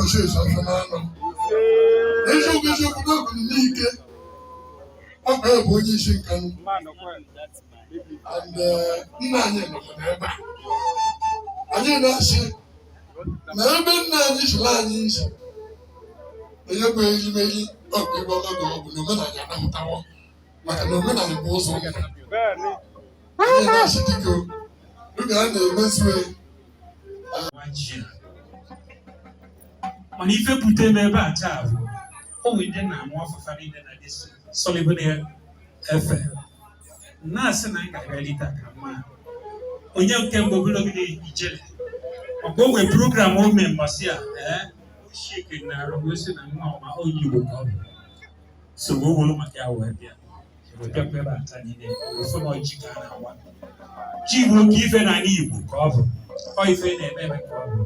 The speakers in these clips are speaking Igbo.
Ụbọchị esi afọ na-anọ. Eziokwu eziokwu na ọbụrụ n'ike. Ọ bụ ya bụ onye isi Nkanụ. And nna anyị nọkwa n'ebe a. Anyị na-asị na ebe nna anyị siri anyị isi na ya bụ erimeri ọkụ ebe ọma bụ ọ bụ na omenala anahụtawo maka na omenala bụ ụzọ ndụ. Anyị na-asị dịka oge a na-emezu nwa ji a. Mana ife bute m ebe a taa bụ o nwere ndị na-amụ afụfa niile na this Sullivan FM na-asị na m ga-abịalite ka mma onye nke mbụ ogologo ijele maka o nwere program o mee mbọsị a ee sheke na arụ wee sị na nwa ọma onye Igbo ka ọ bụ so wee were maka ya wee bịa wee bịakwa ebe a taa niile wee fụ na ji ka a na-awa. Ji bụ oke ife n'ala Igbo ka ọ bụ ọ ife na-eme eme ka ọ bụ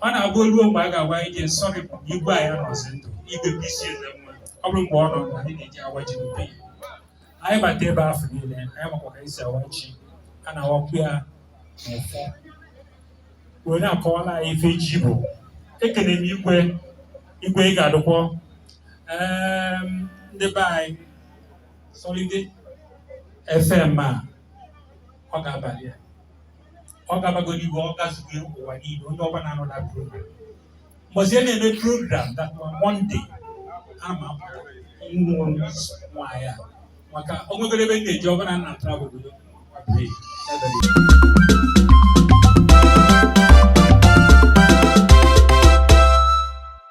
ọ na-abụ ruo mgbe a ga-agwa ije sọrị bụ na igwe anyị nọzi ndụ, Igwe PC Ezenwa. Ọ bụrụ mgbe ọ nọ ndụ, anyị na-eji awa ji n'ube ya. Anyị bata ebe afọ niile, anyị makwa ka esi awa ji. A na-awakwu ya n'ụfọ wee na-akọwara anyị ife ji bụ. Ekene m igwe. Igwe, ị ga-adụkwọ. Ndị be anyị, Solide FM a ọ ga-abalị ya ọ gabago n'igwe, ọ gazugo ụwa niile. Onye ọbụla na-anọ na program mbọsị a na-eme program that one Monday, ana m apụta nwụrụ nwaanyị a maka o nwegoro ebe m na-eji ọbụla na travel obodo.